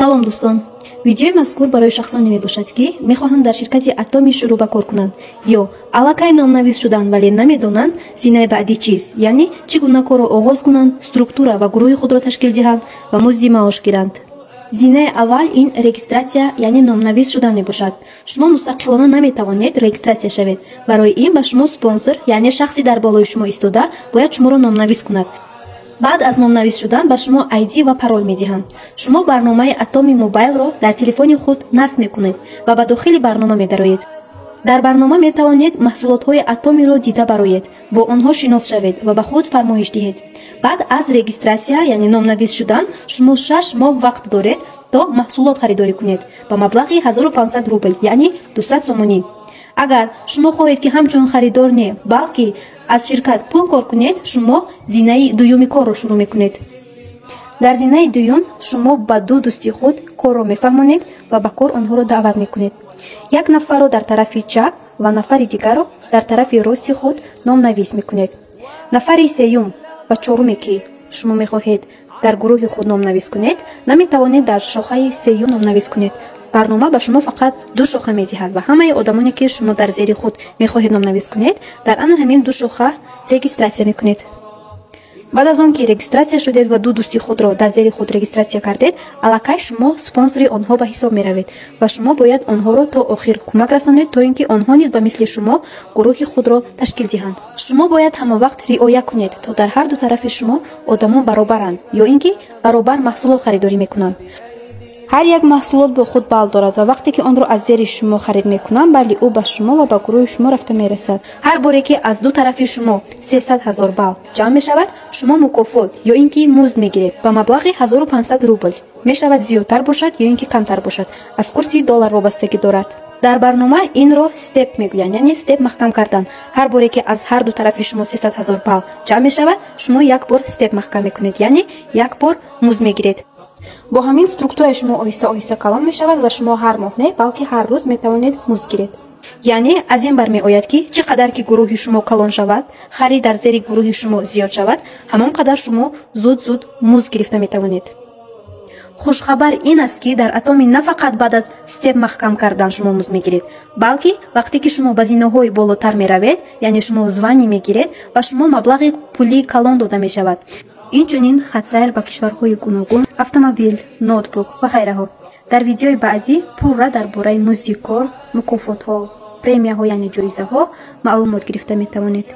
Салом, дӯстон! Видеои мазкур барои шахсоне мебошад, ки мехоҳанд дар ширкати Атоми шурӯъ ба кор кунанд ё аллакай номнавис шуданд, вале намедонанд, зинаи баъдӣ чист, яъне чӣ гуна корро оғоз кунанд, структура ва гурӯҳи худро ташкил диҳанд ва музди маош гиранд. Зинаи аввал ин регистратсия, яъне номнавис шудан мебошад. Шумо мустақилона наметавонед регистратсия шавед. Барои ин ба шумо спонсор, яъне шахси дар болои шумо истода, бояд шуморо номнавис кунад. Баъд аз номнавис шудан ба шумо ID ва парол медиҳанд. Шумо барномаи Атоми Мобайлро дар телефони худ насб мекунед ва ба дохили барнома медароед. Дар барнома метавонед маҳсулотҳои Атомиро дида бароед, бо онҳо шинос шавед ва ба худ фармоиш диҳед. Баъд аз регистратсия, яъне номнавис шудан, шумо 6 моҳ вақт доред, то маҳсулот харидорӣ кунед ба маблағи 1500 рубл, яъне 200 сомонӣ. Агар шумо хоҳед, ки ҳамчун харидор не, балки аз ширкат пул кор кунед, шумо зинаи дуюми корро шурӯъ мекунед. Дар зинаи дуюм шумо ба ду дӯсти худ корро мефаҳмонед ва ба кор онҳоро даъват мекунед. Як нафарро дар тарафи чап ва нафари дигарро дар тарафи рости худ номнавис мекунед. Нафари сеюм ва чоруме, ки шумо мехоҳед дар гурӯҳи худ номнавис кунед, наметавонед дар шохаи сеюм номнавис кунед. Барнома ба шумо фақат ду шоха медиҳад ва ҳамаи одамоне, ки шумо дар зери худ мехоҳед номнавис кунед, дар ана ҳамин ду шоха регистратсия мекунед. Баъд аз он ки регистратсия шудед ва ду дӯсти худро дар зери худ регистратсия кардед, аллакай шумо спонсори онҳо ба ҳисоб меравед ва шумо бояд онҳоро то охир кӯмак расонед, то ин ки онҳо низ ба мисли шумо гурӯҳи худро ташкил диҳанд. Шумо бояд ҳамавақт риоя кунед, то дар ҳар ду тарафи шумо одамон баробаранд ё ин ки баробар маҳсулот харидорӣ мекунанд. Ҳар як маҳсулот бо худ балл дорад ва вақте ки онро аз зери шумо харид мекунанд, балли ӯ ба шумо ва ба гурӯҳи шумо рафта мерасад. Ҳар боре ки аз ду тарафи шумо 300 000 балл ҷамъ мешавад, шумо мукофот ё ин ки музд мегиред ба маблағи 1500 рубл. Мешавад зиёдтар бошад ё ин ки камтар бошад, аз курси доллар вобастагӣ дорад. Дар барнома инро степ мегӯянд, яъне степ маҳкам кардан. Ҳар боре ки аз ҳар ду тарафи шумо 300 000 балл ҷамъ мешавад, шумо як бор степ маҳкам мекунед, яъне як бор музд мегиред. Бо ҳамин структураи шумо оҳиста оҳиста калон мешавад ва шумо ҳар моҳ не, балки ҳар рӯз метавонед музд гиред. Яъне аз ин бармеояд, ки чӣ қадар ки гурӯҳи шумо калон шавад, харид дар зери гурӯҳи шумо зиёд шавад, ҳамон қадар шумо зуд зуд музд гирифта метавонед. Хушхабар ин аст, ки дар Атоми на фақат баъд аз степ маҳкам кардан шумо музд мегиред, балки вақте ки шумо ба зинаҳои болотар меравед, яъне шумо звание мегиред, ба шумо маблағи пулии калон дода мешавад, инчунин хатсайр ба кишварҳои гуногун, автомобил, ноутбук ва ғайраҳо. Дар видеои баъдӣ пурра дар бораи музди кор, мукофотҳо, премияҳо, яъне ҷоизаҳо маълумот гирифта метавонед.